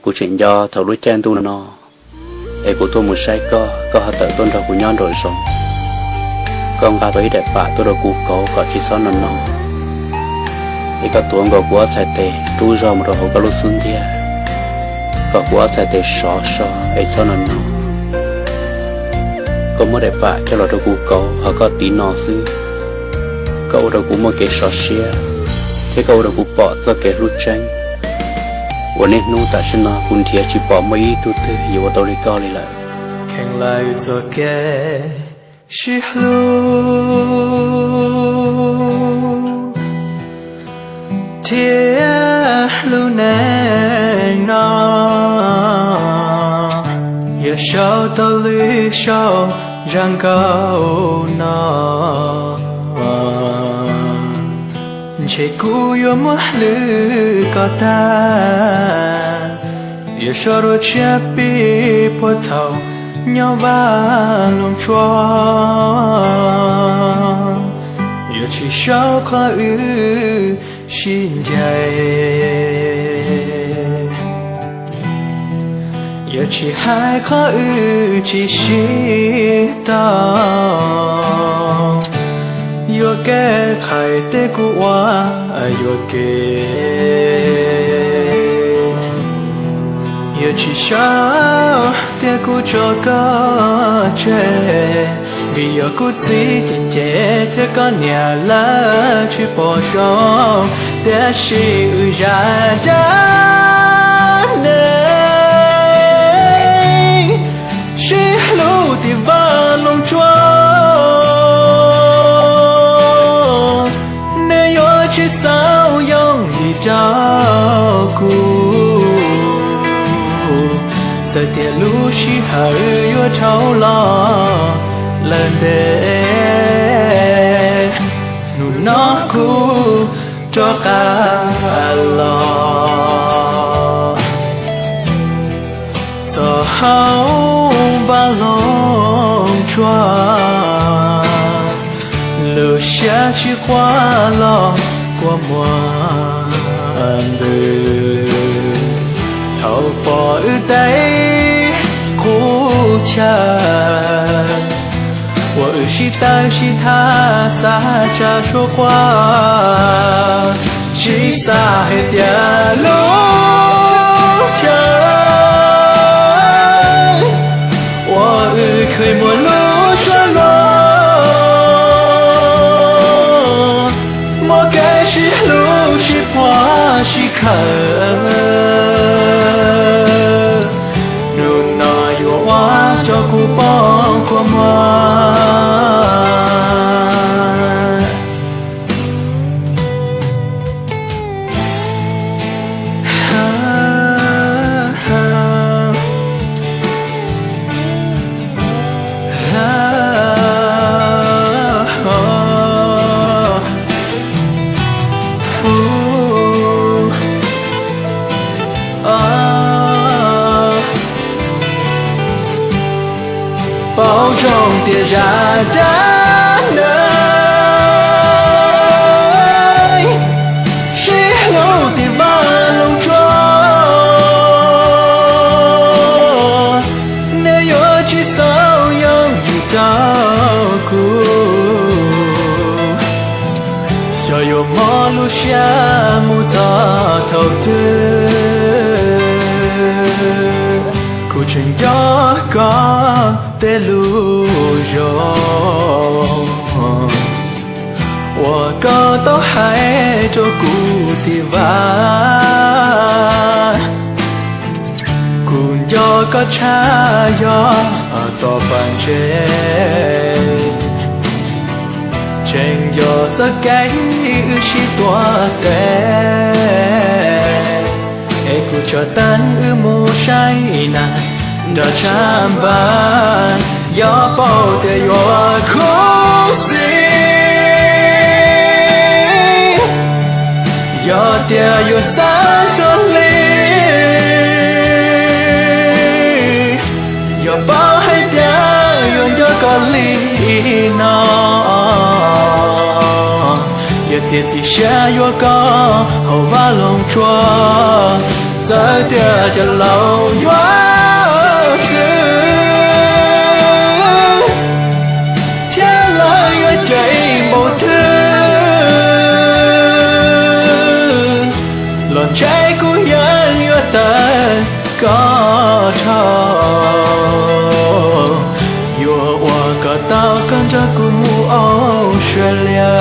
Kuv tseem nco thaum lub caij ntuj no, es kuv tuaj mus saib koj, koj ho tawm tuaj nrog kuv nyob nraum zoov. Koj nqa tau ib daim pam tuaj rau kuv kauv kom tsis txhob no no. Es koj tuav nkaus kuv ob txhais tes rub zog mus rau hauv koj lub xub ntiag, kom kuv ob txhais tes sov so es txhob no no. Koj muab daim pam coj los rau kuv kauv ho koj tiv no xwb, koj ua rau kuv muaj kev sov siab, thiab koj ua rau kuv pom txoj kev hlub tseeb uas niaj hnub tam sim no kuv nrhiav tsis pom muaj ib tug twg yuav ua tau li koj li lawm. Kheev lawv txoj kev sib hlub thiab hlub neej no, yog sau tau lwm sau zaj nkauj no, ntshe kuv yuav muab hlwb koj tag. Yog sau rau tshiab pib puag thaum nyob Vaj Loog Tsua, yog tsis sau qhov wb sib ncaim, yog tsis hais qhov wb tsis sib tau, yuam kev qhais tias kuv ua yuam kev, yog tsis sau tias kuv tso koj tseg, vim yog kuv txiv cem cem thiab koj niam lawv tsis pom zoo, tiam sis wb zaj dab neeg sib hlub tim Vaj Loog Tsua, nws yuav tsis xav yoo yim rau kuv. Txawm tias lub sij hawm yuav dhau los lawm ntev, hnub no kuv rov qab los txog hauv Vaj Loog Tsua, lub siab tsis quaj los kua muag ntws. Thaum pom wb tej qub chaw uas wb sib tawm sib tham xav tsa suab quaj, tsis xav hais tias lub chaw uas wb khwv muaj lub suab no, muaj kev sib hlub sib puag sib khawm, hnub no yuav ua rau kuv poob kua muag. Paub zoo tias zaj dab neeg sib hlub tim Vaj Loog Tsua, nws yuav tsis xav yoo yim rau kuv. Xyov yuav mob lub siab mus txog thaum twg, kuv tseem nco koj tej lus zoo uas koj tau hais rau kuv tim vaj. Kuv nco koj tshaj yog tom pas ntse, tseem yog txoj kev wb sib tuav tes, es kuv tso teeb wb mus saib nas nrog tshaj npaj, yog paub tias yuav khuv xim, yog tias yuav xav xav li, yog paub hais tias yuav nco koj li no, yog tias txiav txim siab yuav koj hauv vaj loog tsuas. Txawm tias cov laus yuav txwv thiab lawv yuav cem npaum twg los ntshe kuv yeej yuav tawm koj dhau. Yuav ua kom tau koj nrog kuv mus Australia.